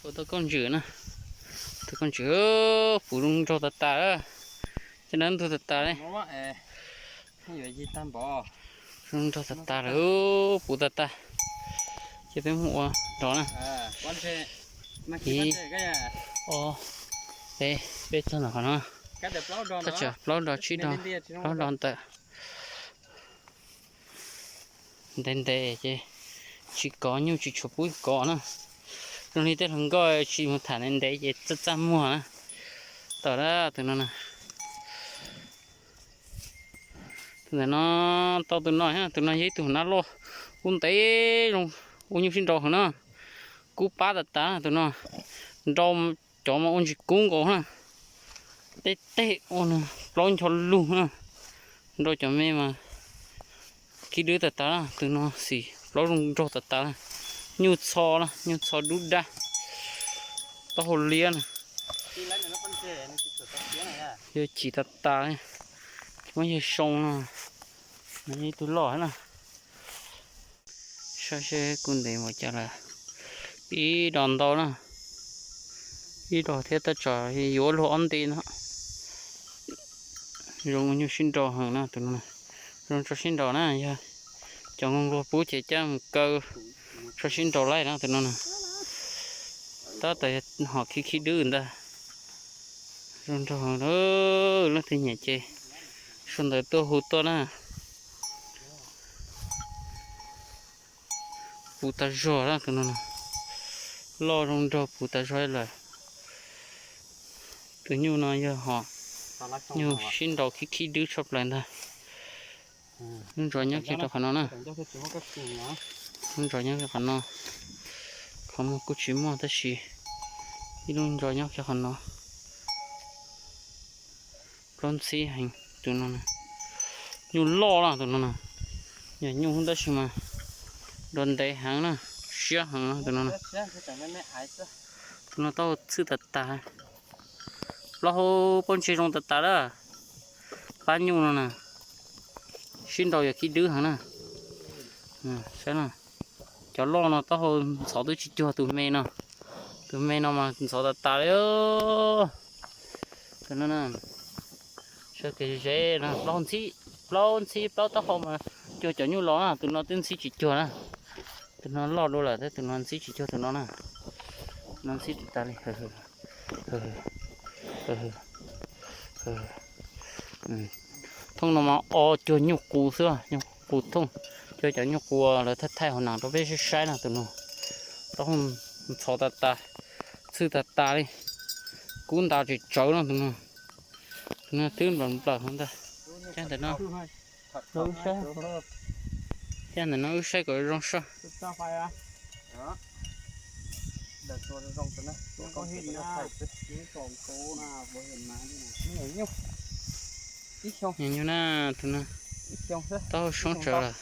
Ua tau koj ntswm na, tus koj ntswm puv zoo nraug tas tas, cov dab ntug tas tas li. Zoo nraug tas tas lawm, puv tas tas. Ces peb mus ua nrov na. Ib, ob, peb, peb txog ntawm qhov no, thaj tsam plaub do tsib do, plaub do ntawm. Ntev ntev ces tsis kov, nyuj tsis tshua pub kov na. Zoo li tej hluas nkauj tsis mus tham ntev ntev ces txaj txaj muag na. Tawm na, tus no na. Tus ntawm no tau tus no, tus no yog ib tug nab loj, kub ntev zoo, ua nyuj sib nraus heev na. Kub pab tas tas tus no, nrau cov mas ua ntsis kub nkaus na. Tej teg ua nws plaub ncho lug na. Nrau cov me mas khib dwb tas tas, tus no xim plaub zoo nraug tas tas. Nyuj txho na, nyuj txho dub dab, taub hau liab na. Yog chim tas tas li, muab yawg soo no, ib tug loj na. Saib seb kuv ntev npaum cas lawm. Ib do ntau na, ib do thiab tab tsam yuav luag ob nti no. Zoo nyuj sib nraus heev na tus no, zoo tso sib nraus na, yog cov nquag nquag pub ces coj mus kaw tso sib nraus laij na tus no na. Tab tom hom khib khib dwb ntag. Zoo nraug heev, leej twg nyiam ces sau ntawv tuaj hu tuaj na. Puv tas zog na tus no, loj zoo nraug puv tas zog lawm. Tus nyuj no yog hom nyuj sib nraus khib khib dwb tshaj plaws ntag. Lub ntsos nyob kiag rau qhov no na. Lub ntsos nyob kiag qhov no. Qhov muag kuj tsis muaj tab sis ib lub ntsos nyob kiag qhov no. Plaub ntxhib heev tus no. Nyuj loj na tus no na. Yog nyuj tab sis mas nrau ntev heev na, siab heev na tus no na. Tus no tau txhwj tas tas. Plaub hau pob ntseg zoo tas tas lawm. Pab nyuj no na, sib nraus yog khib dwb heev na. Saib na, cov loj no taub hau ntxhov twb tsis cuag tus me no. Tus me no mas ntxhov tas tas li. Tus no, sawv kev ze no, plaub ntxhib, plaub ntxhib plaub taub hau mas cuag cov nyuj los na, tus no twb ntxhib tsis cuag na. Tus no loj dua lawm thiab tus no ntxhib tsis cuag tus no na. No ntxhib tas tas li. Thooj no mas o cuag nyuj qus xwb, nyuj qus thooj, cuag cov nyuj qus lawv thaij thaij hauv nas rau peb saib saib no tus no. Taub hau ntxhov tas tas, txhwj tas tas li, kub ntas tsis tsawv no tus no. Tus no twb nplawm nplawm hauv ntag. Cab ntawm no, cab ntawm no wb saib kom zoo soj. Nyuj na, tus no taub hau soob tsawv lawm.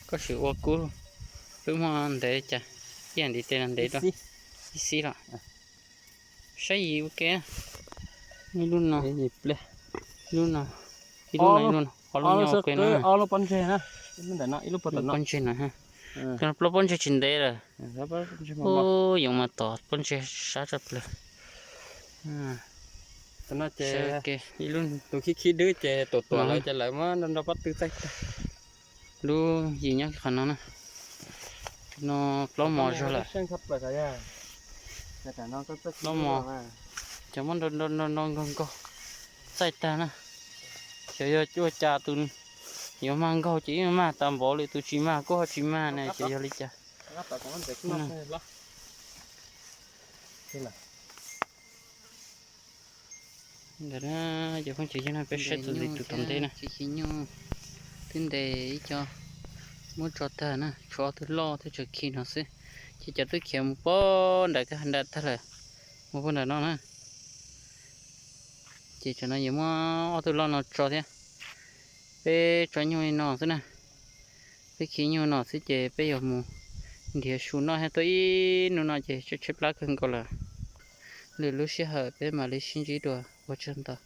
Koj sim ua kub, wb muaj ntev cas, ib yam ntiv tes no ntev rau ib xib los. Saib yim ua ke, ib lub no, ib lub no, ib lub no, ob lub nyob ua ke na. Ob lub pob ntseg na, ib lub pob ntseg no, plaub pob ntseg tsis ntev lawm. Yoov mas tom pob ntseg sab tshaj plaws. Tus no ces ib lub tus khib khib dwb ces tuam tuam lawm ces lawv muab nrau pob tw txaij tag. Lub yim nyob qhov no na. No plaub mos zog lawm. Plaub mos, cov muab nrau nrau nrau nkaug nkaug txaij tag na. Xyov yog ua cas tus yuav mag nkaug ces yeej mag tas npaum li, tus tsis mag kuj ho tsis mag ne, xyov yog li cas. Ntawm na, cov phooj ywg, yog no peb saib txuas ntxiv tus tom ntej na. Khib khib nyuj twb ntes ib co muab tso tag na, tshuav ob tug loj thiab tseem khi no xwb. Ces cov twb khiav mus pog nram kab ha nram tag lawm, mus pog nram no na. Ces tsam no yuav muab ob tug loj no tso thiab. Peb tso nyuj li no xwb na. Peb khi nyuj no xwb ces peb yuav mus nrhiav su noj thiab, tuaj ib hnub no ces tshaib tshaib plab kawg nkaus lawm. Lwm lub sij hawm peb mam li sib ntsib dua, ua tsaug ntau.